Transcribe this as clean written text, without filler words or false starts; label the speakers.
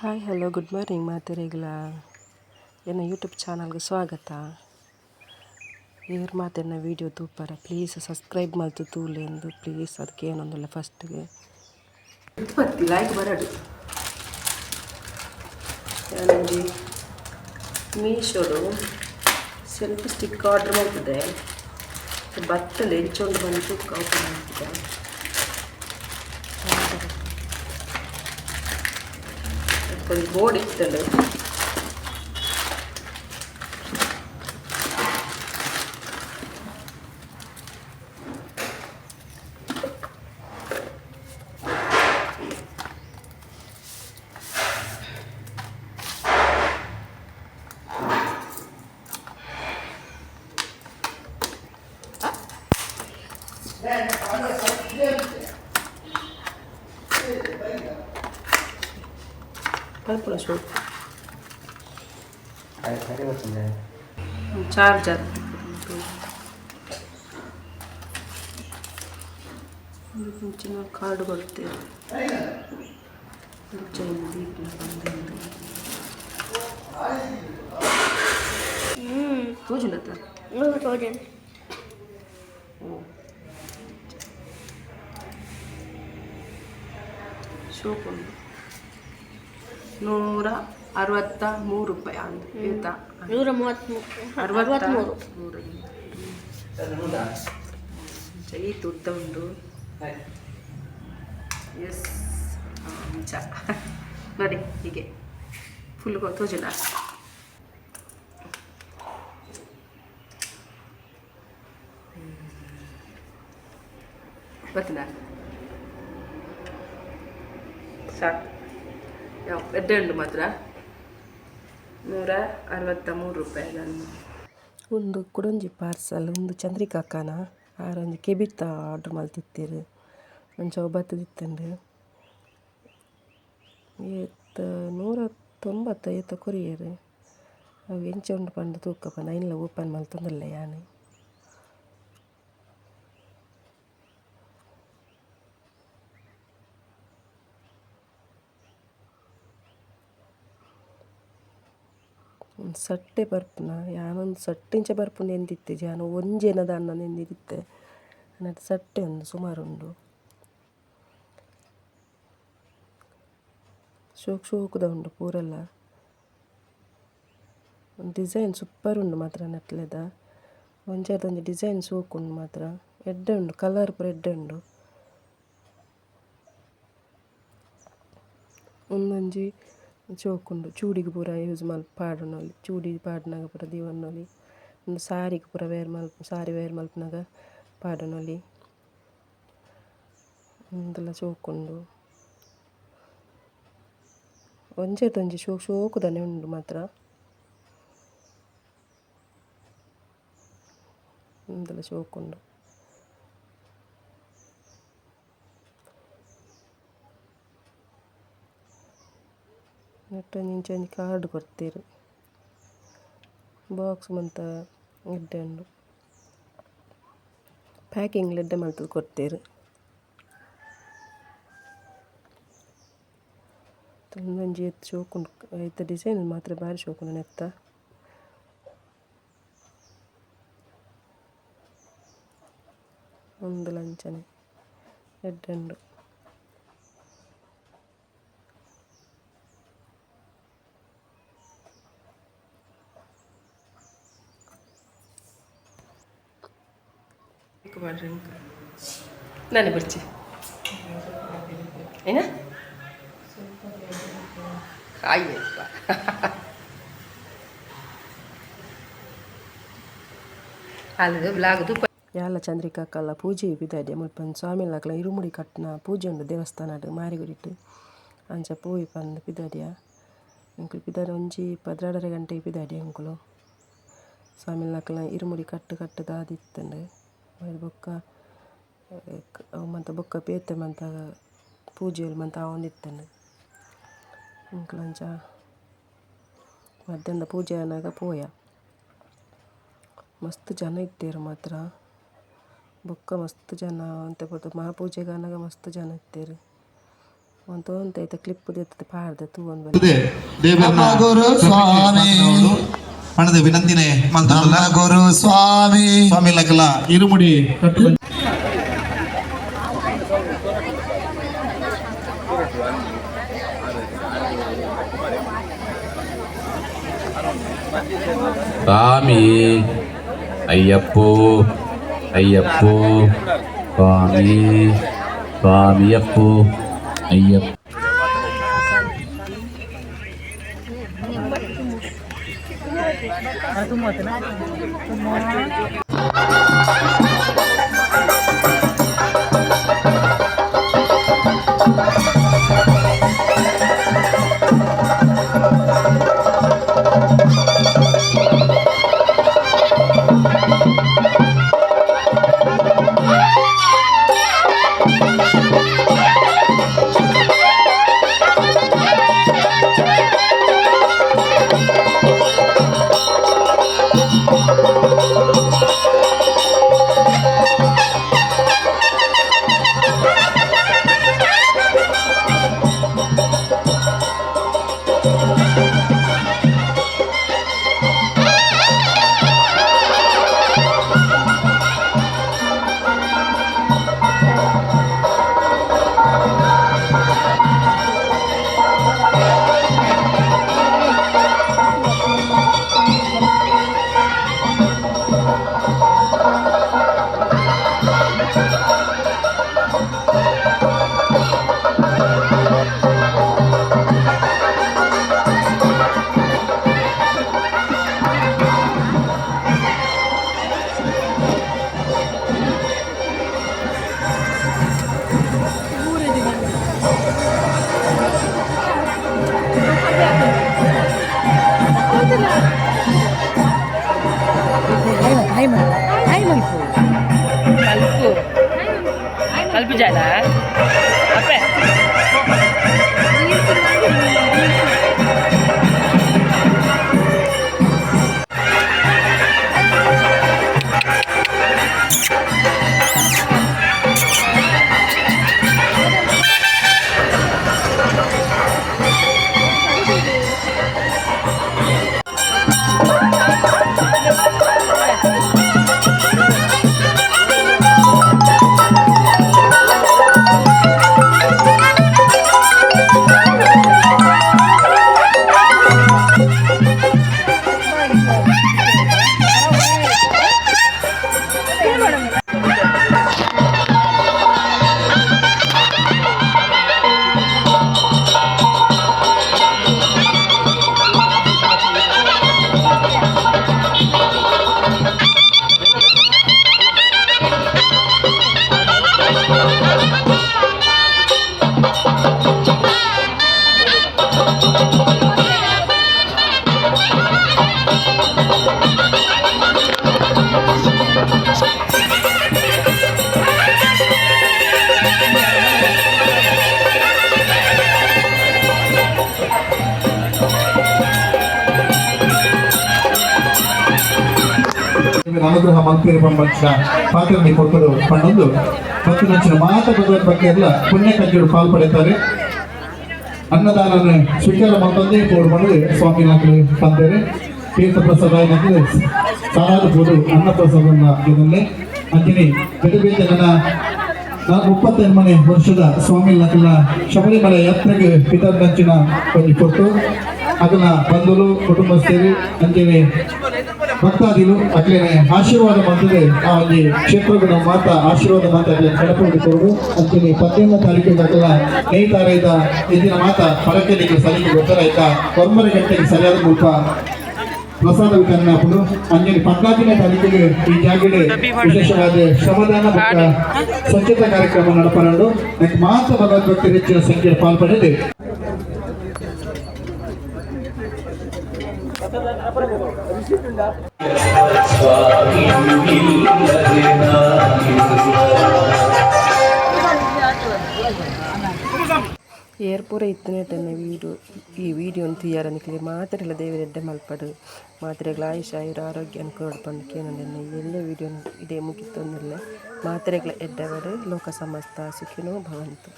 Speaker 1: Hi hello good morning ಮಾತೆರೆಗ್ಲ. ಎನ್ನ YouTube ಚಾನಲ್ಗೆ ಸ್ವಾಗತ. ಏರ್ ಮಾತೆರ್ನ ವೀಡಿಯೋ ತೂಪರ ಪ್ಲೀಸ್ ಸಬ್ಸ್ಕ್ರೈಬ್ ಮಲ್ತು ತೂಲೆ ಎಂದು ಪ್ಲೀಸ್. ಅದಕ್ಕೆ ಏನೊಂದಿಲ್ಲ ಫಸ್ಟ್ಗೆ ಬತ್ತಿ ಲೈಕ್ ಬರಡು. ಯಾನೊಂಜಿ ಮೀಶೋಡು ಸೆಲ್ಫಿ ಸ್ಟಿಕ್ ಆರ್ಡ್ರ್ ಮಲ್ತದೆ. ಬತ್ತಲೆ ಎಂಚ ಉಂಡು ಬಂದು ಓಪನ್ ಮಾಡ್ತಿದ್ದೆ. ಒಂದು ಬೋರ್ಡ್ ಇತ್ತಂಡು. ಪಲ್ಪುನ ಶೋಕ್.
Speaker 2: ಸರಿ ಬರ್ತದೆ.
Speaker 1: ಚಾರ್ಜರ್ ಇಂಚಿನ ಕಾರ್ಡ್ ಕೊಡ್ತೇವೆ. ಇಂಚ ದೀಪನ ಬಂದು ತೋಜುಂಡತ್ತ.
Speaker 3: ತೋಜನ್.
Speaker 1: ಶೋಕ್ ಉಂಡು. 163 ರೂಪಾಯಿ ಅಂದು ಏತ?
Speaker 3: 133.
Speaker 1: ಅರವತ್ತ
Speaker 3: 63.
Speaker 1: ಮೂರು. ಈತ್ ಉದ್ದ ಉಂಡು. ಎಸ್, ಅಂಚ ನೋಡಿ, ಹೀಗೆ ಫುಲ್ ತೋಜುಂಡ. ಬರ್ತದ, ಸಾಕು. ಯಾವ ಎಡ್ಡೆ ಉಂಡು ಮಾತ್ರ. 163 ರೂಪಾಯಿ. ನಾನು ಒಂದು ಕುಡೊಂಜಿ ಪಾರ್ಸಲ್. ಒಂದು ಚಂದ್ರಿಕಾಕನ ಆರೊಂಜಿ ಕೆಬಿತ ಆರ್ಡ್ರ್ ಮಲ್ತಿತ್ತೆರ್. ಅಂಚ ಅವು ಬತ್ತದಿತ್ತುಂಡು. ಏತ್ 190 ಏತ ಕೊರಿಯೆರ್. ಅವು ಎಂಚ ಉಂಡು ಪಂದ್ ತೂಕ ಪಂದ್ ಐನ್ಲ ಓಪನ್ ಮಲ್ತೊಂದುಲ್ಲೆ ಯಾನ್. ಒಂದು ಸಟ್ಟೆ ಬರ್ಪುನ ಯಾನೊಂದು ಸಟ್ಟೆ ಇಂಚ ಬರ್ಪುಂಡು ಎಂದಿತ್ತಿಜಿ. ಯಾನ್ ಒಂಜೇನ ದಾನ್ನ ಎಂದಿತ್ತೆ. ನೆಟ್ ಸಟ್ಟೆ ಉಂಡು, ಸುಮಾರು ಉಂಡು. ಶೋಕ್ ಶೋಕುದ ಉಂಡು ಪೂರೆಲ್ಲ. ಡಿಸೈನ್ ಸೂಪರ್ ಉಂಡು ಮಾತ್ರ. ನೆಟ್ಲೆದ ಒಂಜೆರ್ದ್ ಒಂಜಿ ಡಿಸೈನ್ ಶೋಕ್ ಉಂಡು ಮಾತ್ರ. ಎಡ್ಡೆ ಉಂಡು, ಕಲರ್ ಪೂರ ಎಡ್ಡೆ ಉಂಡು. ಉಂದೊಂಜಿ ಶೋಕುಂಡು. ಚೂಡಿಗ್ ಪೂರ ಯೂಸ್ ಮಲ್ಪ್ ಪಾಡೊನೊಲಿ. ಚೂಡಿ ಪಾಡ್ನಗ ಪೂರ ದೀವೊನೊಲಿ. ಉಂದು ಸಾರಿಗ್ ಪೂರ ವೇರ್ ಮಲ್ಪ್ ಸಾರಿ ವೇರ್ ಮಲ್ಪುನಗ ಪಾಡೊನೊಲಿ. ಉಂದುಲ ಶೋಕುಂಡು. ಒಂಜೆರ್ದ್ ಒಂಜಿ ಶೋಕ್ ಶೋಕುದನೆ ಉಂಡು ಮಾತ್ರ. ಉಂದುಲ ಶೋಕುಂಡು. ನೆಟ್ಟ್ ಒಂಜಿ ಇಂಚ ಒಂಜಿ ಕಾರ್ಡ್ ಕೊರ್ತೆರ್. ಬಾಕ್ಸ್ ಮಂತ ಎಡ್ಡೆ ಉಂಡು. ಪ್ಯಾಕಿಂಗ್ ಲ ಎಡ್ಡೆ ಮಲ್ತುದು ಕೊರ್ತೆರ್. ಉಂದೊಂಜಿ ಏತ್ ಶೋಕುಂಡು. ಐತ ಡಿಸೈನ್ ಮಾತ್ರ ಬಾರಿ ಶೋಕುಂಡು ನೆತ್ತ. ಉಂದುಲ ಅಂಚನೆ ಎಡ್ಡೆ ಉಂಡು. ನಾನೇ ಬರ್ಚಿ ಏನ. ಅಯ್ಯಪ್ಪ, ಅದು ಬ್ಲಾಗ್ ತೂಪ. ಯಾಲ ಚಂದ್ರಿಕಾಕಲ್ಲ ಪೂಜೆ ಪಿದಾಡಿ ಮುಲ್ಪ ಸ್ವಾಮಿಲಾಕ್ಲ ಇರುಮುಡಿ ಕಟ್ಟುನ ಪೂಜೆ ಉಂಡು ದೇವಸ್ಥಾನಡ್ ಮಾರಿಗುಡಿಟ್. ಅಂಚ ಪೋಯಿ ಪಂದ್ ಪಿದಾಡಿಯ ಎಂಕುಲು. ಪಿದಾಡಿ ಒಂಜಿ 12:30 ಗಂಟೆಗೆ ಪಿದಾಡಿ ಎಂಕುಲು. ಸ್ವಾಮಿಲಾಕ್ಲ ಇರುಮುಡಿ ಕಟ್ಟು ಕಟ್ಟುದು ಆದಿತ್ತುಂಡು. ಬೊಕ್ಕ ಅವು ಮಾತ ಬೊಕ್ಕ ಬೇತೆ ಮಾತ ಪೂಜೆಲು ಮಾತ ಆವೊಂದಿತ್ತುಂಡು. ಎಂಕುಲು ಅಂಚ ಮಧ್ಯಾಹ್ನದ ಪೂಜೆ ಆನಗ ಪೋಯ. ಮಸ್ತ್ ಜನ ಇತ್ತೆರ್ ಮಾತ್ರ. ಬೊಕ್ಕ ಮಸ್ತ್ ಜನ ಒಂತೆ ಪೊರ್ತು ಮಹಾಪೂಜೆಗ್ ಆನಗ ಮಸ್ತ್ ಜನ ಇತ್ತೆರ್. ಒಂತೆ ಒಂತೆ ಐತ ಕ್ಲಿಪ್ ದೆತ್ತುದು ಪಾಡ್ದೆ ತೂವೊಂದು ಬಲೆ.
Speaker 2: ದೇವರನ್ನ
Speaker 4: ಗುರು ಸ್ವಾಮಿ.
Speaker 2: ಪಣದ ವಿನಂತಿನೆ ಮಲ್ತೊಂದುಲ್ಲ.
Speaker 4: ನಮ್ಮ ಗುರು ಸ್ವಾಮಿ.
Speaker 2: ಸ್ವಾಮಿ ಲಕಲ ಇರುಮುಡಿ ಕಟ್ಟು.
Speaker 5: ಸ್ವಾಮಿ ಅಯ್ಯಪ್ಪೋ, ಅಯ್ಯಪ್ಪೋ ಸ್ವಾಮಿ, ಸ್ವಾಮಿಯಪ್ಪೋ ಅಯ್ಯಪ್ಪ.
Speaker 6: ಕಲ್ಪು ಕಲ್ಪು ಜಾಲ ಅಪ್ಪೆ.
Speaker 2: ಅನುಗ್ರಹ ಮಂತ್ರಿ ಪಂಪಂಚಿನ ಪಾತ್ರನಿ ಕೊಟ್ಟರು ಪಣ್ಣೊಂದು ಮತ್ತು ನಂಚಿನ ಮಾತ ಭಗವದ್ ಬಗ್ಗೆ ಎಲ್ಲ ಪುಣ್ಯ ಕಂಜುಡು ಪಾಲ್ ಪಡೆಯುತ್ತಾರೆ. ಅನ್ನದಾನ ಸ್ವೀಕಾರ ಮಾಡ್ತಂದೇ ಪೋಡು ಮಾಡಿದ್ರೆ ಸ್ವಾಮಿ ನಕಲು ತಂದರೆ ತೀರ್ಥ ಪ್ರಸಾದ ನಕಲು ಸಾರಾದ ಪೋಡು ಅನ್ನ ಪ್ರಸಾದ ಇದನ್ನೇ ಅಂಜನಿ ಬೇರೆ ಬೇರೆ. ನನ್ನ ನಾನು 38ನೇ ವರ್ಷದ ಸ್ವಾಮಿ ನಕಲ ಶಬರಿಮಲೆ ಯಾತ್ರೆಗೆ ಪಿತರ್ನಂಚಿನ ಒಂಜಿ ಕೊಟ್ಟು ಅದನ್ನ ಬಂಧುಲು ಕುಟುಂಬಸ್ಥರು ಅಂಜನೆ ಭಕ್ತಾದಿಲು ಅಕ್ಲೇನೆ ಆಶೀರ್ವಾದ ಮಾಡ್ತದೆ. ಆ ಒಂಜಿ ಕ್ಷೇತ್ರಗಳ ಮಾತ ಆಶೀರ್ವಾದ ಮಾತ ಅಕ್ಲೇನೆ ಕಡಪುಡಿ ಕೊಡು ಅಂಚನೆ 17ನೇ ತಾರೀಕು ದಾಖಲ ನೇತಾರೈದ ಇಂದಿನ ಮಾತ ಪರಕೆ ಸಲಿಗೆ ಗೊತ್ತರಾಯ್ತಾ 9 ಗಂಟೆಗೆ ಸರಿಯಾದ ಮುಲ್ಪ ಪ್ರಸಾದ ವಿತರಣೆ ಆಪುಂಡು. ಅಂಜನೆ 14ನೇ ತಾರೀಕಿಗೆ ಈ ಜಾಗಡೆ ವಿಶೇಷವಾದ ಶ್ರಮದಾನ ಬೊಕ್ಕ ಸ್ವಚ್ಛತಾ ಕಾರ್ಯಕ್ರಮ ನಡಪನಂಡು. ಮಾತ ಭಗವದ್ಭಕ್ತರು ಹೆಚ್ಚಿನ ಸಂಖ್ಯೆ ಪಾಲ್ಪಡೆದು.
Speaker 1: ಏರ್ ಪೂರ ಇತ್ತಿನೇಟನೆ ವೀಡಿಯೋ ಈ ವೀಡಿಯೋನ್ ತೂಯರ ನಿಕ್ಲೆ ಮಾತೆರೆಲ ದೇವೆರ್ ಎಡ್ಡೆ ಮಲ್ಪಡ್, ಮಾತೆರೆಗ್ಲ ಆಯುಷ್ ಆಯುರ್ ಆರೋಗ್ಯ ಕೊರಡ್ ಪಂದ್ ಕೇನೊಂದುಲ್ಲೆ. ಎಲ್ಲೆ ವೀಡಿಯೋನ್ ಇಡೆ ಮುಗಿತೊಂದುಲ್ಲೆ. ಮಾತೆರೆಗ್ಲ ಎಡ್ಡೆ ಆವಡ್. ಲೋಕ ಸಮಸ್ತ ಸುಖಿನೋ ಭವಂತು.